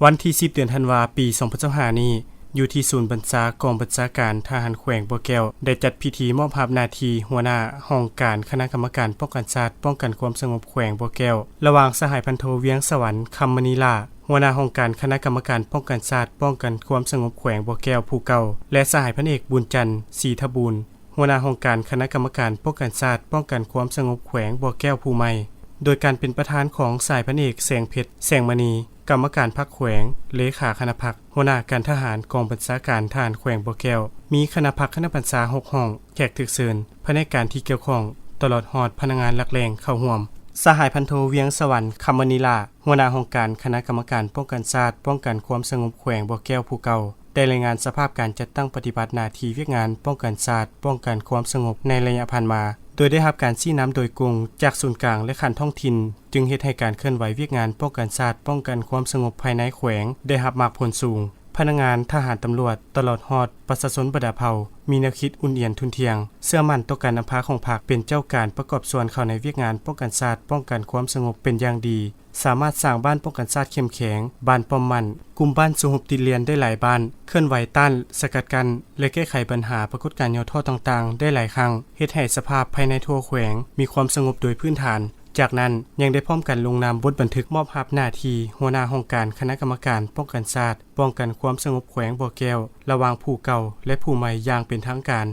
ວັນທີສິບ ເດືອນທັນວາ ປີສອງພັນຊາວຫ້ານີ້ ຢູ່ທີ່ສູນບັນຊາກອງບັນຊາການທະຫານແຂວງບໍ່ແກ້ວ ໄດ້ຈັດພິທີມອບຮັບໜ້າທີ່ຫົວໜ້າຫ້ອງການຄະນະກຳມະການປ້ອງກັນຊາດ ປ້ອງກັນຄວາມສະຫງົບແຂວງບໍ່ແກ້ວ ລະຫວ່າງສະຫາຍພັນໂທ ວຽງສະຫວັນ ຄຳມະນີລາ ຫົວໜ້າຫ້ອງການຄະນະກຳມະການປ້ອງກັນຊາດ ປ້ອງກັນຄວາມສະຫງົບແຂວງບໍ່ແກ້ວຜູ້ເກົ່າ ແລະ ສະຫາຍພັນເອກ ບຸນຈັນ ສີທະບູນ ຫົວໜ້າຫ້ອງການຄະນະກຳມະການປ້ອງກັນຊາດ ປ້ອງກັນຄວາມສະຫງົບແຂວງບໍ່ແກ້ວຜູ້ໃໝ່ ໂດຍການເປັນປະທານຂອງສະຫາຍພັນເອກ ແສງເພັດ ແສງມະນີ ກຳມະການພັກແຂວງ, ເລຂາຄະນະພັກ, ຫົວໜ້າການທະຫານກອງບັນຊາການທະຫານແຂວງບໍ່ແກ້ວ, ມີຄະນະພັກຄະນະບັນຊາຫົກຫ້ອງ, ແຂກຖືກເຊີນ, ພະແນກການທີ່ກ່ຽວຂ້ອງ, ຕະຫຼອດຮອດພະນັກງານຫຼັກແຫຼ່ງເຂົ້າຮ່ວມ. ສະຫາຍພັນໂທ ວຽງສະຫວັນ ຄຳມະນີລາ ຫົວໜ້າຫ້ອງການຄະນະກຳມະການປ້ອງກັນຊາດ ປ້ອງກັນຄວາມສະຫງົບແຂວງບໍ່ແກ້ວຜູ້ເກົ່າ ໄດ້ລາຍງານສະພາບການຈັດຕັ້ງປະຕິບັດໜ້າທີ່ວຽກງານປ້ອງກັນຊາດ ປ້ອງກັນຄວາມສະຫງົບໃນໄລຍະຜ່ານມາ, ໂດຍໄດ້ຮັບການຊີ້ນຳໂດຍກົງຈາກສູນກາງ ແລະ ຂັ້ນທ້ອງຖິ່ນ, ຈຶ່ງເຮັດໃຫ້ການເຄື່ອນໄຫວວຽກງານປ້ອງກັນຊາດ ປ້ອງກັນຄວາມສະຫງົບພາຍໃນແຂວງໄດ້ຮັບໝາກຜົນສູງ. ພະນັກງານ, ທະຫານ, ຕຳຫຼວດ, ຕະຫຼອດຮອດປະຊາຊົນບັນດາເຜົ່າ ມີແນວຄິດອຸ່ນອຽນທຸ່ນທ່ຽງ, ເຊື່ອໝັ້ນຕໍ່ການນຳພາຂອງພັກ, ເປັນເຈົ້າການປະກອບສ່ວນເຂົ້າໃນວຽກງານປ້ອງກັນຊາດ, ປ້ອງກັນຄວາມສະຫງົບເປັນຢ່າງດີ. ສາມາດສ້າງບ້ານປ້ອງກັນຊາດເຂັ້ມແຂງ, ບ້ານປ້ອມໝັ້ນ, ກຸ່ມບ້ານສູ້ຮົບຕິດລຽນໄດ້ຫຼາຍບ້ານ, ເຄື່ອນໄຫວຕ້ານ, ສະກັດກັ້ນ ແລະ ແກ້ໄຂບັນຫາປາກົດການຫຍໍ້ທໍ້ຕ່າງໆໄດ້ຫຼາຍຄັ້ງ, ເຮັດໃຫ້ສະພາບພາຍໃນທົ່ວແຂວງມີຄວາມສະຫງົບໂດຍພື້ນຖານ. ຈາກນັ້ນ ຍັງໄດ້ພ້ອມກັນລົງນາມບົດບັນທຶກມອບຮັບໜ້າທີ່ຫົວໜ້າຫ້ອງການຄະນະກຳມະການປ້ອງກັນຊາດ ປ້ອງກັນຄວາມສະຫງົບແຂວງບໍ່ແກ້ວ ລະຫວ່າງຜູ້ເກົ່າ ແລະ ຜູ້ໃໝ່ຢ່າງເປັນທາງການ.